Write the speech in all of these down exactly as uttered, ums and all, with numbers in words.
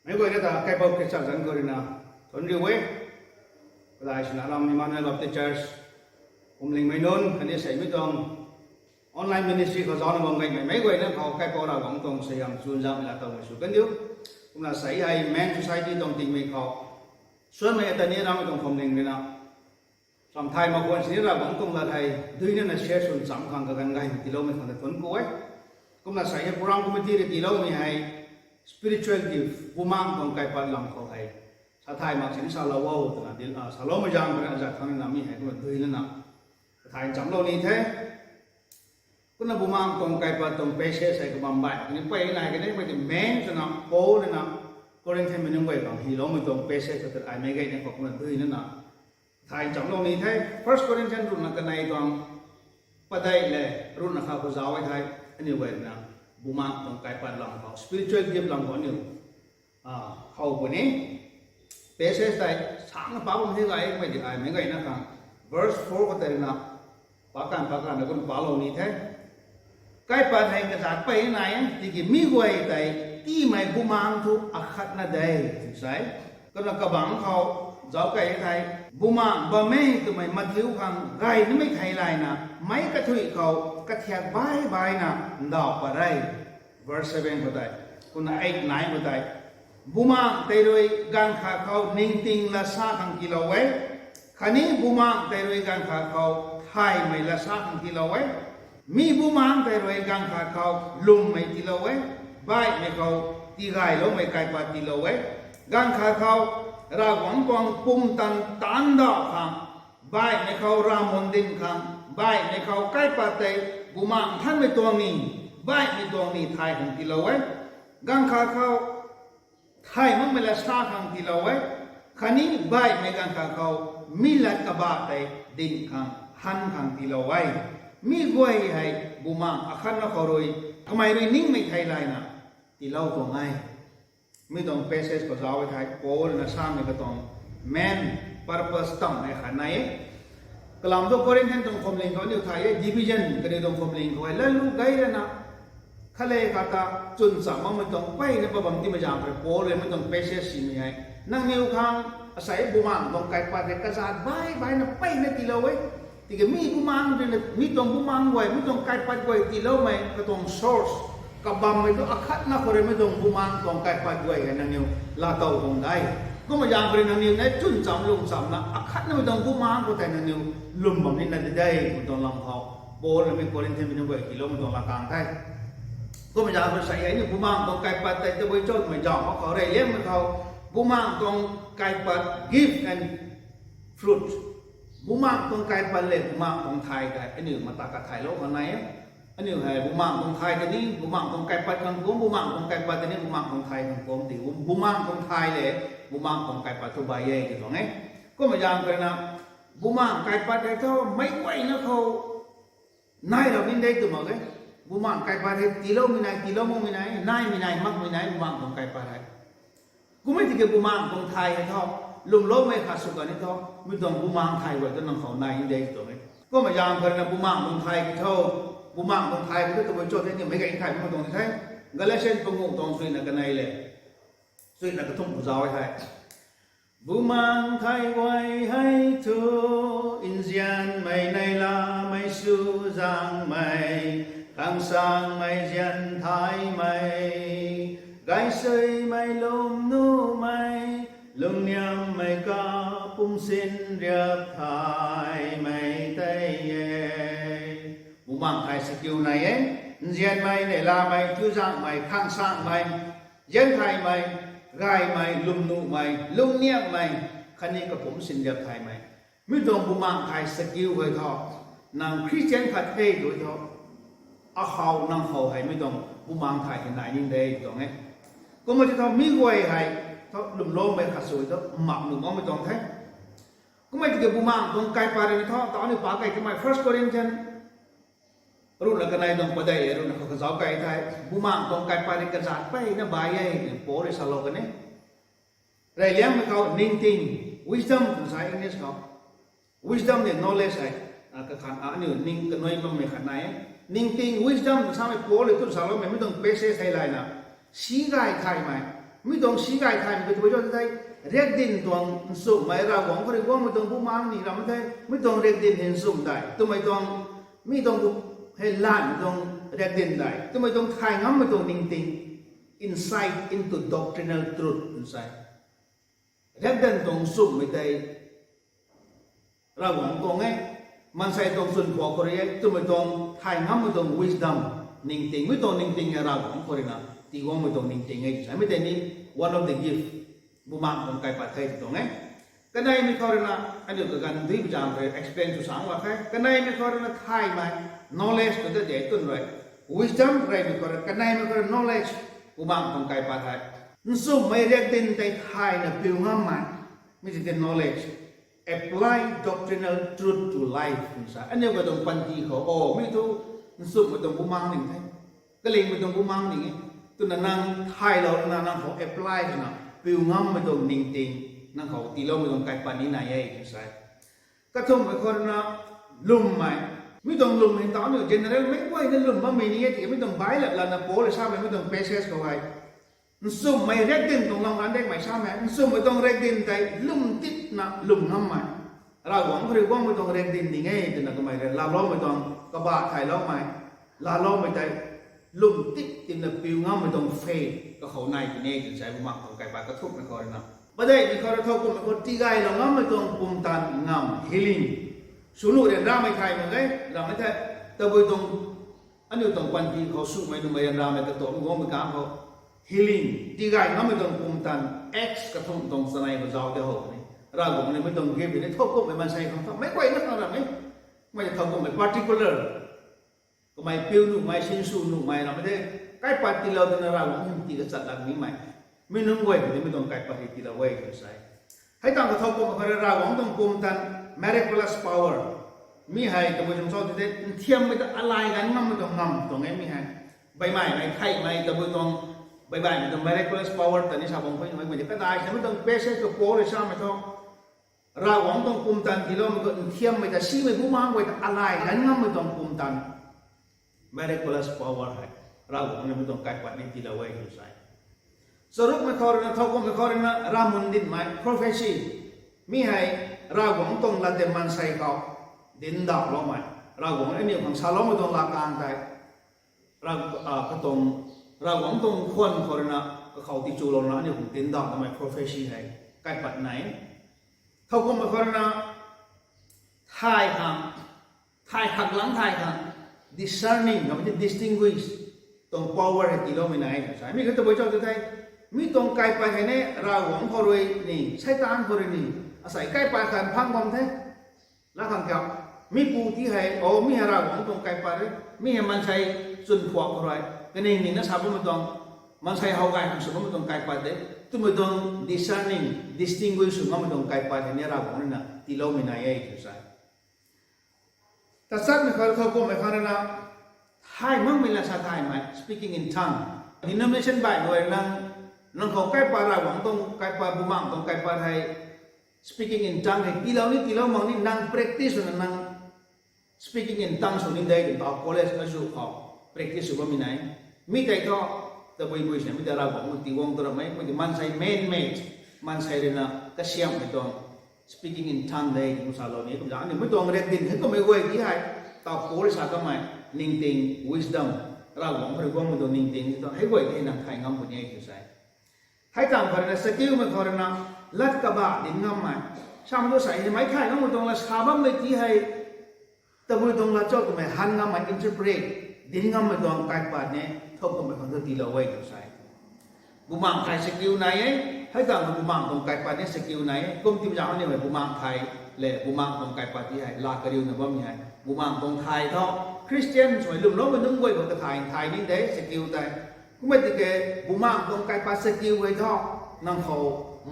Meic guayna ta kaipouc Khrista zanc khou ruina thuanc riu e. Kadai sina ram Emmanuel Baptist Church Phuamling mei nunc khatni seimei tuang online ministry khou zaucna bam gaymei meic guayna khou kaipouc Ravguangc tuang suaihiam chuzaenghmei laa towmei sw kandiu. Kumna sei hei Men Society tuang tingmei khou suanmei ata ni ramei tuang Phuamling ruina samthay mak khwan sini Ravguangc tuang lat hei duinana share swn cham khang kaganv gay tiiloumei khang ta thuanc ku e. Kumna sei hei program committee rui tiiloumei hei spiritual gift, bumaengc tuang kaipat lam khou hei sathay mak sini salou o twna di, a, saloumei zaeng khou rui azat khang ni namei hei kumna duinana kathay nchamlou ni the. Kumna bumaengc tuang kaipat tuang passage hei kabam baih kani pey nai kani pey ti main twna Paul ruina Corinthian mei nunc guay khang hyloumei tuang passage khou ta aimei gayna khou kumna duinana kathay nchamlou ni the. First Corinthian ruhna kanei tuang padeih le ruhna kha khou zauc e thei, aniu guayna bumaengc tuang kaipat lam khou, spiritual gift lam khou aniu how puni. Passage tei sangna pa bam the gay, mei di aimei gayna khang verse four khou tei ruina pa kan pa kan na kumna palou ni the. Kaipat hei kazat pey nai e, tiki mi guay tei tiimei bumaengc thu akhatna de, tw sa e. Kumna kabangc khou zauc key thei, bumaengc bam e twmei mathiu khang gaynamei theilayna meic kathuic khou kathiak baih baihna ndauh pat e. Verse seven khou tei, kumna eight, nine khou tei, bumaengc tei rui gaanv khat khou ningting lat sa khang tiilou e, khatni bumaengc tei rui gaanv khat khou thaymei lat sa khang tiilou e. Mi bumaengc tei rui gaanv khat khou lwmmei tiilou e, baihmei khou tigayloumei kaipat tiilou e. Gaanv khat khou Ravguangc tuang pumtan taanc ndauh khang, baihmei khou ravmun dinc khang, baihmei khou kaipat tei Bumaengc Nthanmei tuang ni, baihmei tuang ni thay khang tiilou e. Gaanv khat khou thay makmei lat sa khang tiilou e, khatni baihmei gaanv khat khou mi lat kabah tei dinc khang, han khang tiilou e. Mi guay hei bumaengc akhatna khou rui kamei rui ningmei theilayna tiilou tuang e. Mi tuang passage khou zauc e thei Paul na samei katuang main purpose tamhmei khat nai e. Kalam thu Corinthian tuang phuamling khou aniu thay e, division kaniw tuang phuamling khou hei latlu gay lana khat le khat ta chwn cham makmei tuang peyna pa bam timei zaeng khou rui Paul rui mi tuang passage simei hei, nangniw khang asei bumaengc tuang kaipat hei kazat baih baihna peyna tiilou e. Tiki mi bumaengc ruina, mi tuang bumaengc guay, mi tuang kaipat guay tiiloumei katuang source, kabammei thu akhatna khou rui mi tuang bumaengc tuang kaipat guay hei nangniw laatow tuang de. Kumna zaeng khou rui nangniw nei chwn cham lung chamna akhatnamei tuang bumaengc khou tei nangniw lwm bam nina di de, mi tuang lam khou Paul rui mi Corinthian mei nunc guay tiiloumei tuang lat kang the. Kumna zaeng khou rui sei hei ni bumaengc tuang kaipat tei tabui cho twmei zauc mak khou reyliangmei khou, bumaengc tuang kaipat, gift and fruit. Bumaengc tuang kaipat le bumaengc tuang thay tei aniu mata kathaylou khang nai e. Aniu hei bumaengc tuang thay tei ni bumaengc tuang kaipat khang kum, bumaengc tuang kaipat tei ni bumaengc tuang thay khang kum ti, bumaengc tuang thay le bumaengc tuang kaipat thu baih e ti tuang e. Kumna zaeng khou ruina bumaengc kaipat hei thu meic guayna khou nai ra min de tw mak e. Bumaengc kaipat hei tiiloumei nai, tiilou makmei nai, naimei nai, makmei nai, bumaengc tuang kaipat hei. Kum e tiki bumaengc tuang thay hei thu lwmloumei khat sw kan ni thu, mi tuang bumaengc thay guay thu nang khou nai de tuang e. Kumna zaeng khou ruina bumaengc tuang thay ki thu, bumaengc tuang thay ki thu tabui cho the ni meic gay thay mak tuang di the. Galatian panguh tuang suina kanei le suina kathumh khou zauc e thei, bumaengc thay guay hei thu nzianmei, neihlamei, chuzaenghmei, khang sangmei, nzian thaymei, gaysuimei, lwmnuhmei, lungniamhmei, kapumc sinriap thaymei tei e. Bumaengc thay sakiu nai e. Nzianmei, neihlamei, chuzaenghmei, khang sangmei, nzian thaymei, gaymei, lwmnuhmei, lungniamhmei, khatni kapumc sinriap thaymei. Mi tuang bumaengc thay sakiu hei thu, nang Christian khat the tw thu, akhou nang khou hei mi tuang bumaengc thay hei nai ning de tuang e. Kumna ti thu mi guay hei thu lwmloumei khat sw thu mak nuh makmei tuang the. Kumna tiki bumaengc tuang kaipat rui ni thu, tau ni pa key kamei First Corinthian ruhna kanei tuang padeih ruhna khou kazauc key thei, bumaengc tuang kaipat rui kazat peyna baih e, Paul rui salou kan e. Reyliangmei khou ningting, wisdom tw sa English khou. Wisdom ni knowledge hei, a, kakhan, a, aniu ning kanui makmei khat nai e. Ningting, wisdom tw samei Paul rui tu saloumei mi tuang passage theilayna, si gay thaymei, Mi tuang si gay thaymei khou tabui cho tei, riakdanv tuang nchumhmei Ravguangc khou rui guangmei tuang bumaengc ni ram the, mi tuang riakdanv hei nchumh dei twmei tuang, mi tuang bu hei lanv tuang riakdanv dei twmei tuang thay ngammei tuang ningting, insight into doctrinal truth twna sa e. Riakdanv tuang nchumhmei tei Ravguangc tuang e, maansei tuang chwn phuak khou rui e twmei tuang thay ngammei tuang wisdom, ningting, mi tuang ningting e Ravguangc khou rui na, tiguangmei tuang ningting e twna sa e. Mi tei ni one of the gift, bumaengc tuang kaipat the tw tuang e. Kaneimei khou rui na, aniu kaganv dui bizang khou rui explain sw sang lak khe. Kaneimei khou rui na thaymei, knowledge tw ta de twn rui. Wisdom reymei khou rui, kaneimei khou rui knowledge, bumaengc tuang kaipat hei nchumhmei riakdanv tei thayna piu ngammei. Mi tei tei knowledge, apply doctrinal truth to life twna sa e. Aniu katuang panty khou, o, mi thu nchumhmei tuang bumaengc ning the, kalingmei tuang bumaengc ning e twna nang thaylou na nang khou apply twna piu ngammei tuang ningting, nang khou tiiloumei tuang kaipat ni nai e twna sa e. Kathumhmei khou rui na lwmmei. Mi tuang lwm hei ta aniu general meic guayna lwm bammei ni e tiki mi tuang Bible lana Paul rui samei mi tuang passage khou hei nchumhmei riakdanv tuang lam ran dekmei samei, nchumhmei tuang riakdanv tei lwm titna lwm ngammei. Ravguangc khou rui guangmei tuang riakdanv ding e twna kamei rui laaloumei tuang kabah thayloumei, laaloumei tei lwm tit tina piu ngammei tuang faith kakhou nai puni e twna sa e, bumaengc tuang kaipat kathumhmei khou rui na. Padeihmei khou rui thow kumhmei khou tigaylou ngammei tuang pumtan ngam, healing. Swnu ryanramei thay mak ge, rammei the, tabui tuang aniu tuang panty khou swmei nuhmei ryanramei katuang guangmei kang khou healing, tigay ngammei tuang pumtan, Acts kathumh tuang chanei khou zauc tei how ni. Ravguangc nimei tuang gift ni thow kumhmei maansei khang tho, meic guayna khang ram e. Mei thow kumhmei particular kamei piu nuhmei, sinsw nuhmei rammei the, kaipat tiilou twna Ravguangc hym tii kachat lak nimei. Mi nunc guay tei nimei tuang kaipat hei tiilou e twna sa e. Hei tang kathow kumhmei khou rui Ravguangc tuang pumtan, miraculous power. Mi hei tabui tuang cho tei nthiammei ta alay ganv ngammei tuang ngam tuang e mi hei. Baimaimei theihmei tabui tuang, baimaimei tuang miraculous power ta ni sa bam khou mei guay tei kadai sinamei tuang passage khou Paul rui samei thu Ravguangc tuang pumtan tiiloumei khou nthiammei ta simei bumaengc guay ta alay ganv ngammei tuang pumtan, miraculous power hei Ravguangc nimei tuang kaipat ni tiilou e twna sa e. Charukmei khou rui na, thow kumhmei khou rui na ravmun dinmei, prophecy. Mi hei Ravguangc tuang lat tei maansei khou dinc dauhloumei, Ravguangc aniu khang saloumei tuang latkaeng tei Rav, a, katuang, Ravguangc tuang khwan khou rui na kakhou tichulouna aniu khang dinc dauhloumei prophecy hei kaipat nai. Thow kumhmei khou rui na thay khang, thay khak lang thay khang, discerning, namei ti distinguish tuang power hei tiiloumei nai twna sa e. Mi kha tabui cho tei, mi tuang kaipat hei ni Ravguangc khou rui ni, Seitaan khou rui ni, asei kaipat khat phang bam the. Lat khang kiu, mi pu ti hei, o, mi hei Ravguangc tuang kaipat e, mi hei maansei chwn phuak khou rui, kaning nina sa bammei tuang, maansei how gay khang sw bammei tuang kaipat de, twmei tuang discerning, distinguish sw ngammei tuang kaipat hei ni Ravguangc rui na tiiloumei nai e twna sa e. Tachatmei khou, thow kumhmei khou rui na, thay makmei la sa thaymei, speaking in tongue. Denomination baihmei rui nang, nang khou kaipat Ravguangc tuang kaipat, bumaengc tuang kaipat hei, speaking in tongue hei tiilou ni tiilou mak ni nang practice na nang speaking in tongues sw ni de twna college azuh khou practice sw bammei nai. Mi tei thu, tabui bui sinamei ta Ravguangc tiiguang tu ramei, mei ti maansei man-made, maansei rui na kasiamhmei tuang speaking in tongue de twna salou ni, kumna aniu mei tuang riakdanv hei kummei guay ti hei, taw Paul rui sa kamei, ningting, wisdom, Ravguangc khou rui guangmei tuang ningting, hei guay ti hei nang thay ngam puni e twna sa e. Hei tang khou rui na, chakiumei khou rui na, lat kabah dinc ngammei, samei tu sa hei meic thay ngammei tuang lat sa bammei ti hei, tabui tuang lat cho twmei han ngammei interpret dinc ngammei tuang kaipat ni, thow kumhmei khang thu tiilou e twna sa e. Bumaengc thay chakiu nai e, hei tang khou bumaengc tuang kaipat ni chakiu nai e, kum timei zaeng aniu hei bumaengc thay, le bumaengc tuang kaipat ti hei, la kariuna bammei hei, bumaengc tuang thay thu, Christian swmei lwmloumei nunc guay khou kathay thay ni de, chakiu tei. Kummei tiki, bumaengc tuang kaipat chakiu hei thu, nang khou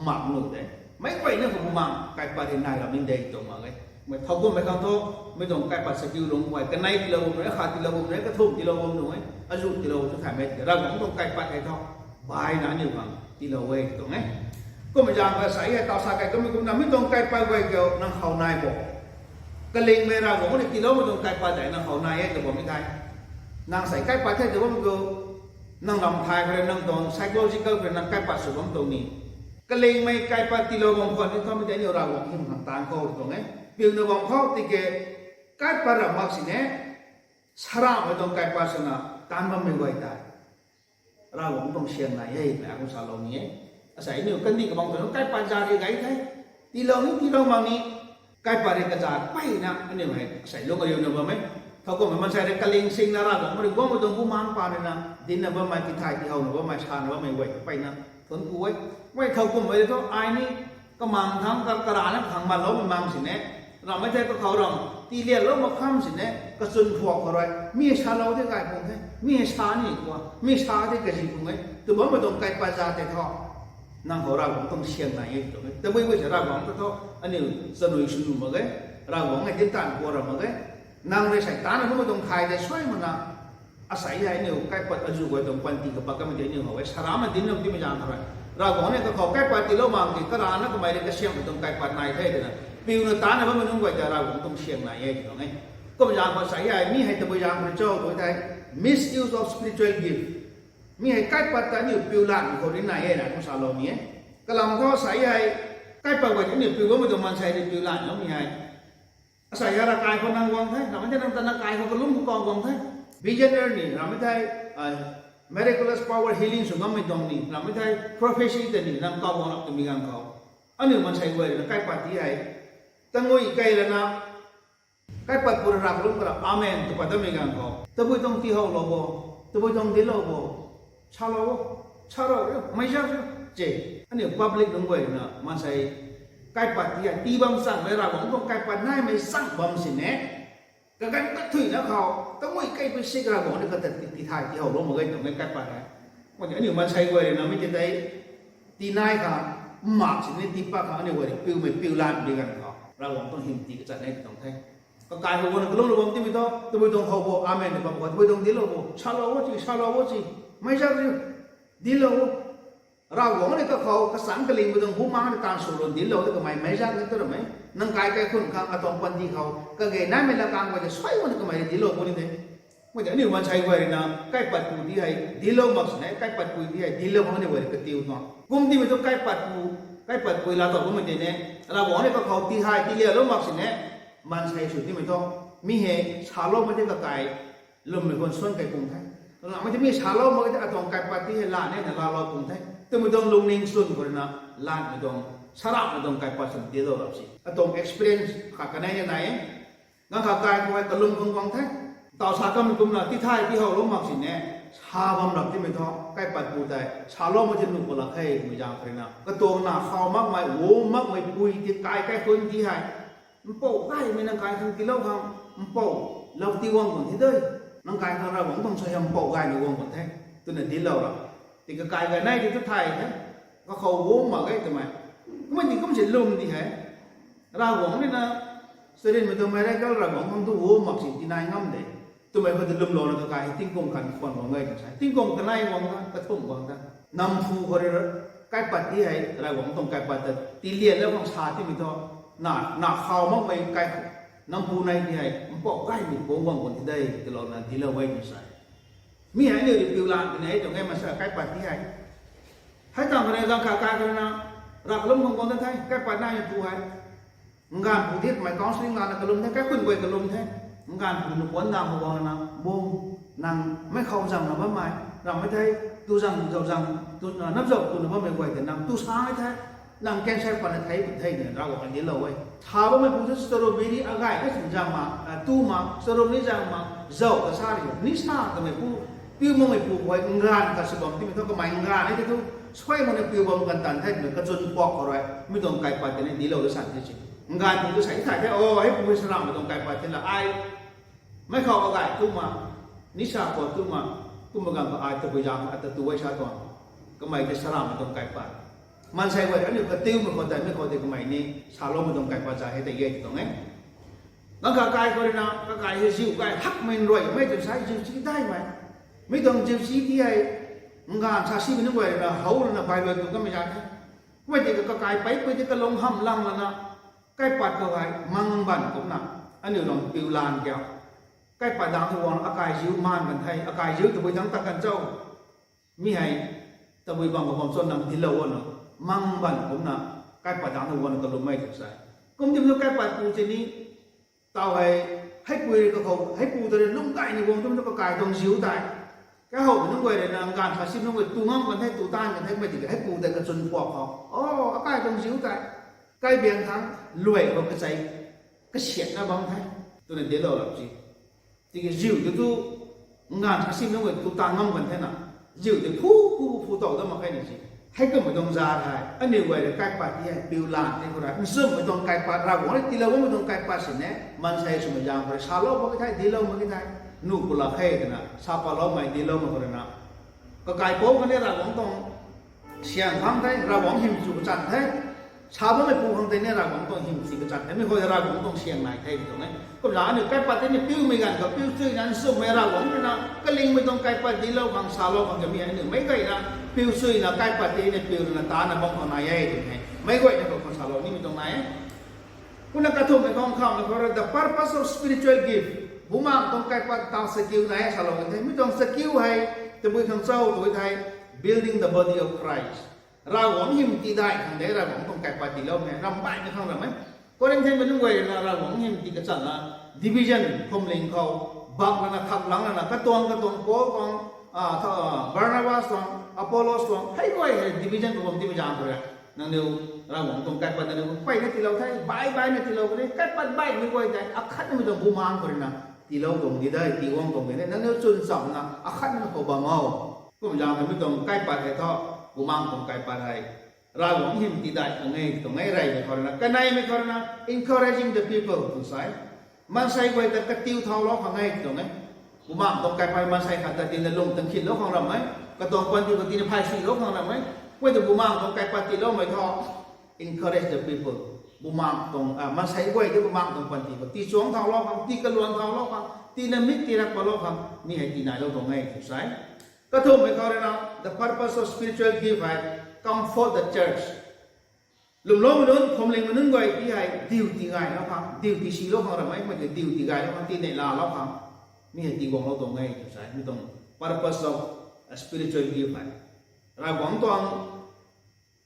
mak nuh de. Meic guayna khou bumaengc kaipat hei nai ram ni de tuang mak e. Mei thow kumhmei khang thu, mei tuang kaipat chakiu lung guay, kanei tiilou bam rui, khat tiilou bam rui, kathumh tiilou bam rui, azuh tiilou tu thaymei tiki, Ravguangc tuang kaipat hei thu, baina aniu khang tiilou e tuang e. Kummei zaeng khou sa e, taw sa kai kummei kumna, mi tuang kaipat guay kiu nang khou nai bo. Kalingmei Ravguangc ni tiiloumei tuang kaipat tei nang khou nai e tw bammei thei, nang sei kaipat the tw bammei kiu, Nang ram thay khou rui nang tuang psychological khou rui nang kaipat sw bam tuang ni. Kalingmei kaipat tiilou bam khwan ni thamei tei aniu Ravguangc hym khang taanv khou tuang e. Piuna bam khou tiki kaipat ram mak sini, saramhmei tuang kaipat swna taanv bammei guay tei Ravguangc tuang siang nai e, mei a kum salou ni e. Asei aniu kandih kabang tuang kaipat za ri gay the. Tiilou ni, tiilou mak ni, kaipat ri kaza peyna aniu hei asei lung ariuna bam e. Thow kummei maansei rui kaling singna Ravguangc rui guangmei tuang bumaengc pa rui na dincna bammei, tithay tiihowna bammei, sana bammei guay ta peyna thuanc ku e. Mei thow kummei thu ai ni kamang thangc ka, karana kakhang manloumei mang sini, ramhmei thei kakhou ram tiilianlou mak kham sini, kachun phuak khou rui mi salou di gay pung the, mi sa ni khou, mi sa di kazi pung e tw bammei tuang kaipat za tei thu, nang khou Ravguangc tuang siang nai e tuang e. Tabui bui se Ravguangc ta thu aniu chanui sw nuh mak ge, Ravguangc hei dinc taanv khou ram mak ge. Nang rui sei taanna bammei tuang khay tei suai mana, asei hei aniu kaipat azuh guay tuang panty kapat kamei tei aniu how e, saramhna dincna timei zaeng khou rui. Ravguangc ni kakhou kaipat tiilou mak ki karana kamei rui kasiamhmei tuang kaipat nai the twna piuna taanna bammei nunc guay ta Ravguangc tuang siang nai e tuang e. Kum zaeng khou asei hei mi hei tabui zaeng khou rui cho tu thei, misuse of spiritual gift. Mi hei kaipat ta aniu piu lanmei khou ri nai e na kum salou ni e. Kalam thu asei hei kaipat guay aniu piu bammei tuang maansei rui piu lanloumei hei, asei hei ravkai khou nang guang the, ramhmei thei nang ta ravkai khou kalum khou kau guang the. Visionary ni, ramhmei thei miraculous power, healing sw ngammei tuang ni, ramhmei thei prophecy tei ni nang kau guang rap twmei ganv khou, aniu maansei guay rui na kaipat ti hei tangui kei lana kaipat pu rui raklum kara amen tw pat damei ganv khou, tabui tuang tiihowlou bo, tabui tuang dinclou bo, salou, salou, meic zak, che. Aniu public nunc guay rui na maansei kaipat ti hei tii bam chang le, Ravguangc tuang kaipat naimei chang bam sini, kaganv kathuina khou tangui kei pui sik Ravguangc ni kata ti, tithay tiihowlou mak ge tuang e kaipat hei. Kum aniu maansei guay rui na mi ti tei tii nai khang, mak sini tii pat khang aniu guay rui piumei piu lanmei ganv khou Ravguangc tuang hym ti kachat e tuang the. Kakai khou guangna kalumlou bam timei thu tabui tuang how bo, amen tw bam khou tabui tuang dinclou bo, salou o ci, salou o ci, meic zak riu, dinclou o. Ravguangc ni kakhou kachangc kalingmei tuang bumaengc ni taanv sw lun dinclou ta kamei meic zak ni tu ramei. Nang kai kaikhunc khang atuang panty khou kage naimei latkaeng guay tei suai guangna kamei rui dinclou puni de. Mei tei aniu maansei guay rui na kaipat pu ti hei dinclou mak sini, kaipat pui ti hei dinclou khang aniu guay rui katiu tuang. Kum timei thu kaipat pu, kaipat pui laa tow bammei tei ni, Ravguangc ni kakhou ti hei tiilianlou mak sini, maansei sw timei thu, mi hei saloumei tei kakai lwmmei khwan suan kei pung the. Ramhmei tei mi salou mak ge tei atuang kaipat ti hei laa nina laalou pung the twmei tuang lungning chwn khou rui na, lanmei tuang, saramhmei tuang kaipat swna dinclou rap si. Atuang experience khat kanei ni nai e. Ganv khat kai khou hei kalum khang guang the. Taw sa kamei kumna tithay tiihowlou mak sini, sa bam rap timei thu kaipat pu tei saloumei tei nuh khou lak khe twmei zaeng khou rui na, katuang na khou makmei, wo makmei pui ti kai kaikhunc ti hei mpouh gaymei nang kai khang tiilou khang, mpouh lou ti guang khwan thi de. Nang kai khang Ravguangc tuang suaihiam mpouh gaymei guang khwan the twna dinclou ra. Tiki kakai gay nai ti tu thay the. Kakhou guang mak ge twmei. Kumei ti kum si lwm di hei. Ravguangc ni na, charynmei tuang miracle Ravguangc khang tu guang mak si tinai ngam de. Twmei khou ta lwmlouna kakai hei tingkum khat khwan guang e tw sa. Tingkum kanei guang ta, kathumh guang ta, namphu khou rui kaipat ti hei Ravguangc tuang kaipat ta tiilianlou khang sa timei thu, na, na khou makmei kai, namphu nei ti hei mpouh gaymei guang guang khwan thi de, tiilouna dinclou e tw sa. Mi hei aniu rui piu lan twna e tuang e, maansei kaipat ti hei. Hei tang khou rui ganv khat kai khou rui na, rav kalum khang guang ta the, kaipat naimei pu hei. Nganv pu di mei counselling lana kalum the, kaikhunc guay kalum the. Nganv pu nu puanc dang khou guangna, bung, nang mei khou zangna bammei, ramhmei thei, tu zang, zau zang, tu, nap zau twna bammei guay tei nang tu sa e the, nang cancer patna thei, thei ni Ravguangc dinclou e. Sa bammei pu thu strawberry agay na sin zang ma, tu ma, strawberry zang ma, zau ta sa ri, ni sa twmei pu, piu makmei pu guay nganv khat sw bam timei thu kamei nganv e tei thu, suai makna piu bam kan tan the twna kachun pak khou rui, mi tuang kaipat tei ni dinclou ta san the si. Nganv pu tu sa i thay the, o, hei pu hei saramhmei tuang kaipat tei la ai, mei khou agay tu ma, nisa khou tu ma, kumna ganv khou ai tabui zang ata tu e sa tuang. Kamei tei saramhmei tuang kaipat. Maansei guay aniu katiumei khou tei, mi khou tei kamei ni saloumei tuang kaipat za hei tei e tw tuang e. Ganv khat kai khou rui na, kakai hei ziu gay hakmei nruaimei tw sa, ziu chi daihmei. Mi tuang ziu chi ti hei, nganv sa simei nunc guay rui na how rui na Bible tu kamei za the. Kumei tei kakai pei pui tei kalung hamh lang lana, kaipat khou hei mang bam kumna, aniu tuang piu lan kiu. Kaipat dang khou guang akai ziu maan kan the, akai ziu tabui dang ta kan cho. Mi hei, tabui bang khou bam cho nang dinclou o na, mang ban kumna, kaipat dangc na guangna kalummei tu sa. Kum dim nu kaipat pu tei ni, tau hei, hei pui rui kakhou, hei pu ta rui lung kai ni guang tu nu kakai tuang ziu tei. Kahow nunc guay rui na, ganv khat sim nunc guay tu ngam kan the, tu taanv kan the, mei tiki hei pu tei kachun puak khou. O, akai tuang ziu tei. Kaibiang thangc, luai khou kachei, kasiatna bam the. Twna dinclou rap si. Tiki ziu tu tu, nganv khat sim nunc guay tu taanv ngam kan the na. Ziu tu phu, phu, phu, phu tow dat mak khe ni si. Hei kummei tuang zat hei, aniu guay rui kaipat ti hei piu lan the khou rui. Nchumhmei tuang kaipat, Ravguangc rui tiilou bammei tuang kaipat sini, maansei swmei zaeng khou rui, salou mak ki the, dinclou mak ki the. Nu ku lak khe twna, sa paloumei, dincloumei khou rui na. Kakaipouc khatni Ravguangc tuang syang khang the, Ravguangc hym chu kachan the. Sa bammei pu khang tei ni Ravguangc tuang hym chu kachan the. Mi khou Ravguangc tuang syang nai the tuang e. Kumna aniu kaipat tei ni piumei ganv khou piu chuina nchumhmei Ravguangc rui na, kalingmei tuang kaipat dinclou khang, salou khang kami aniu meic guayna, piu chuina kaipat tei ni piu rui na tana bam khou nai e twmei. Meic guayna khou khang salou nimei tuang nai e. Kumna kathumhmei khou khamhmei khou rui the purpose of spiritual gift. Bumaengh tuang kaipat ta chakiu nai e salou kan the. Mi tuang chakiu hei, tabui khang cho tu thei, building the body of Christ. Ravguangc hym tidaih khang de, Ravguangc tuang kaipat tiiloumei, ramh baihmei khang ram e. Corinthian mei nunc guay rui na Ravguangc hym tii kachanna, division, phwamling khou, bak lana, thak lang lana, katuang, katuang Paul tuang, a, tha, a, Barnabas tuang, Apollos tuang, hei guay hei division khou bam timei zaeng khou rui. Nangniw Ravguangc tuang kaipat nangniw mpeyna tiilou the, baih baihna tiilou kani, kaipat baihmei guay tei, akhatnamei tuang bumaengh khou rui na, tiilou tuang di de, tii guang tuang di de, nangniw chwn chamna, akhatnamei khou bam o. Kum zaeng khou mi tuang kaipat hei thu, bumaengh tuang kaipat hei. Ravguangc hym tidaih khang e tuang e, reymei khou rui na, kaneimei khou rui na, encouraging the people tu sa e. Maansei guay ta katiu thaulou khang e tuang e. Bumaengh tuang kaipat maansei khat ta tina lung tang khinlou khang ram e. Katuang panty khou tina phay silou khang ram e. Guay ta bumaengh tuang kaipat tiiloumei thu, encourage the people. Bumaengh tuang, a, maansei guay ta bumaengh tuang panty khou tii chuang thaulou khang, tii kaluan thaulou khang, tina mik tiirak palou khang, mi hei tinailou tuang e tu sa e. Kathumhmei khou rui na, the purpose of spiritual gift hei, comfort the church. Lwmloumei nunc, phwamlingmei nunc guay ti hei, diu tigaylou khang, diu tisilou khang ramei, mei tei diu tigaylou khang, tinei laalou khang, mi hei tiguanglou tuang e tu sa e. Mi tuang purpose of a spiritual gift hei. Ravguangc tuang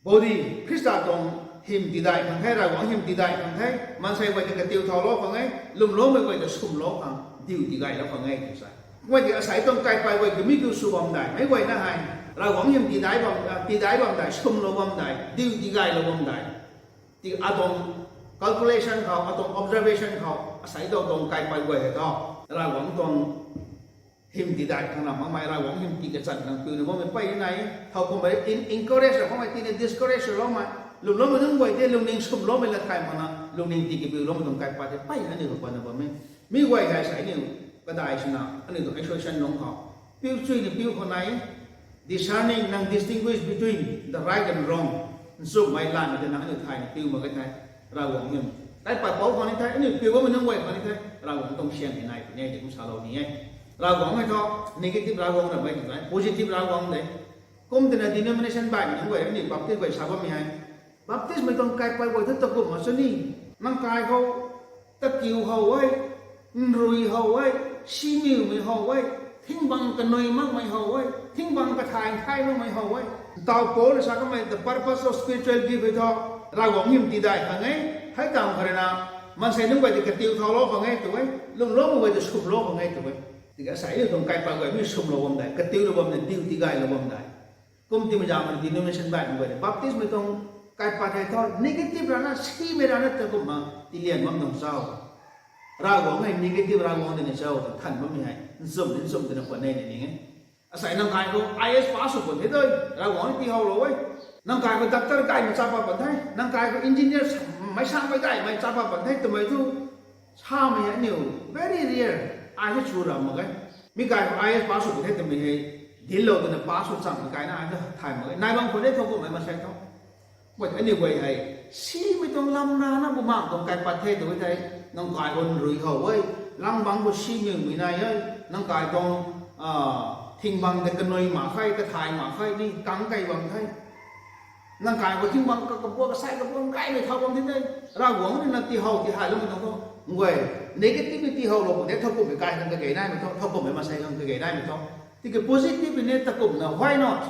body, Khrista tuang hym tidaih khang the, Ravguangc hym tidaih khang the, maansei guay ta katiu thaulou khang e, lwmloumei guay ta swmlou khang, diu tigaylou khang e tu sa e. Guay tei asei tuang kaipat guay kami tu sw bam dai, meic guayna hei, Ravguangc hym tidaih bam, a, tidaih bam dai, swmlou bam dai, diu tigaylou bam dai. Ti atuang calculation khou, atuang observation khou, asei tuang tuang kaipat guay hei thu, Ravguangc tuang hym tidaih khang na makmei, Ravguangc hym tii kachan khang piuna bammei mpeyna nai e. Thowkumhmei en-, encourage ra makmei, tina discourage loumei, lwmloumei nunc guay tei lungning swmloumei lat thay makna, lungning tii kapiuloumei tuang kaipat tei mpeyna aniu khou patna bam e. Mi guay hei sa aniu, kadai swna, aniu tuang association lungc khou, piu chuina piu khou nai e. Discerning, nang distinguish between the right and wrong. Nchumhmei lanmei tei nang aniu thayna piu mak ge thei, Ravguangc hym. Kaipat pou khou ni the, aniu piu bammei nunc guay khou ni the, Ravguangc tuang syang hei nai puni e, tei kum salou ni e. Ravguangc hei thu, negative Ravguangc ramei tei, positive Ravguangc de. Kum tina denomination baihmei nunc guay, aniu Baptist guay sa bammei hei, Baptistmei tuang kaipat guay thu takumhna sw ni, nang kai khou, takiu how e, nrui how e, simiumei how e, thingbang kanui makmei how e, thingbang kathay thay makmei how e. Ntaw Paul rui sa kamei, the purpose of spiritual gift hei thu, Ravguangc hym tidaih khang e, hei tang khou rui na, maansei nunc guay tei katiu thaulou khang e tu e, lwmloumei guay tei swmlou khang e tu e. Tiki asei tuang kaipat guay mi swmlou bam dai, katiulou bam dai, diu tigaylou bam dai. Kum timei zaeng khou denomination baihmei guay tei, Baptistmei tuang kaipat hei thu, negative rana, simei rana takumhna, tilian bam tuang cho. Ravguangc hei negative Ravguangc dina cho, than bammei hei, nchumh, nchumh twna khwan e na ning e. Asei nang kai khou I A S pass sw pun the doi, Ravguangc ni tiihowlou e. Nang kai khou doctor gaymei chapa pan the, nang kai khou engineer meic sangmei gaymei chapa pan the twmei thu, samei hei aniu, very rare, ai thu chu ram mak ge. Mi kai khou I A S pass sw pun the twmei hei, dinclou twna pass sw changmei kaina ai thu thay mak ge. Nai bam khou de thowkumhmei maansei thu. Mei aniu guay hei, simei tuang lam rana bumaengh tuang kaipat the tu thei, nang kai khou nrui how e, langbangc khou simiumei nai e, nang kai tuang, a, thingbang tei kanui mak khe, kathay mak khe, ni kang kei bam the. Nang kai khou thingbang ka, kapua kasai kapua gaymei thau bam the tei, Ravguangc rui na tiihow, tiihayloumei tuang thu, guay, negative ni tiihowlou pun de, thowkumhmei kai khang kagei naimei thu, thowkumhmei maansei khang kagei naimei thu. Tiki positive ni takumna why not?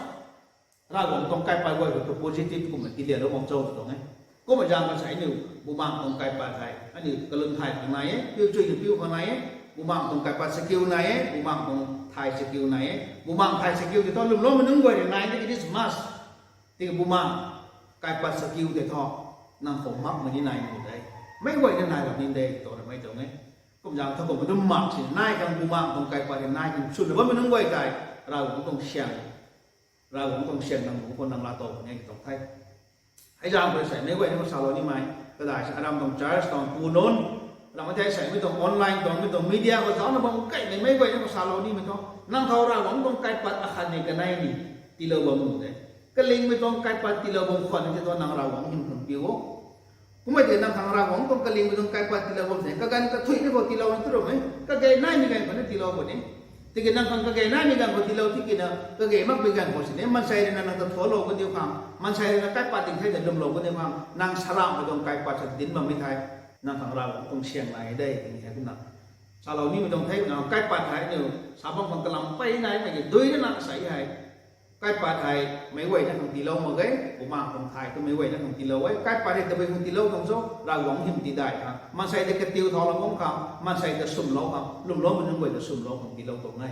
Ravguangc tuang kaipat guay khou positive kumna tilialou bam cho tuang e. Kumna zaeng khou sei aniu bumaengc tuang kaipat hei aniu kalun thay khang nai e, piu chuina piu khang nai e, bumaengc tuang kaipat chakiu nai e, bumaengc tuang thay chakiu nai e. Bumaengc thay chakiu tei thu lwmloumei nunc guay rui nai e, it is must. Tiki bumaengc kaipat chakiu tei thu nang khou makmei ni nai ni de, meic guayna nai ram ni de twna mei tuang e. Kumzaeng thu kumna dum mak si nai khang bumaengc tuang kaipat hei nai khang swna bammei nunc guay tei Ravguangc tuang siang, Ravguangc tuang siang nang bu khou nang laa tow puni tuang the. Hei zaeng khou sei meic guayna khou salou nimei kadai sa aram tuang church tuang pu nunc, ramei thei sei mei tuang online tuang mei tuang media khou zaucna bam kaimei meic guayna khou salou nimei thu, nang khou Ravguangc tuang kaipat akhatni kanei ni tiilou bam nuh de. Kalingmei tuang kaipat tiilou bam khwan ni tei thu nang Ravguangc hym khang piu o. Kummei tei nang khang Ravguangc tuang kalingmei tuang kaipat tiilou bam se kaganv kathuina khou tiilou ni tu ram e, kage naimei ganv khou ni tiilou puni. Tiki nang khang kage naimei ganv khou tiilou tikina kage makmei ganv khou sini maansei rui na nang ta thuaclou kaniw khang, maansei rui na kaipat ding the ta lwmlou kaniw khang nang saramhmei tuang kaipat sa dinc bammei thei, nang khang Ravguangc tuang siang nai de tini hei kumna salou nimei tuang the. Kumna kaipat hei aniu sa bam khang kalam pey naimei ki dui na nang sei hei kaipat hei meic guayna khang tiilou mak ge, bumaengc khang thay tu meic guayna khang tiilou e. Kaipat hei tabui khang tiilou tuang cho, Ravguangc hym tidaih khang, maansei ta katiu thaulou bam khang, maansei ta swmlou khang, lwmloumei nunc guay ta swmlou khang tiilou tuang e.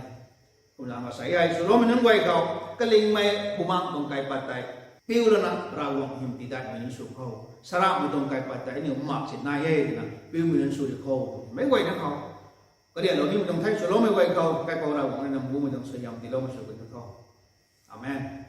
Kumna sa hei swloumei nunc guay khou kalingmei bumaengc tuang kaipat tei piu lana Ravguangc hym tidaihmei nunc sw khou, saramhmei tuang kaipat tei aniu mak si nai e twna piumei nunc sw ri khou, meic guayna khou karianlou nimei tuang the. Swloumei guay khou kaipouc Ravguangc rui nang bumei tuang suaihiam tiiloumei sw kan tho. Amen.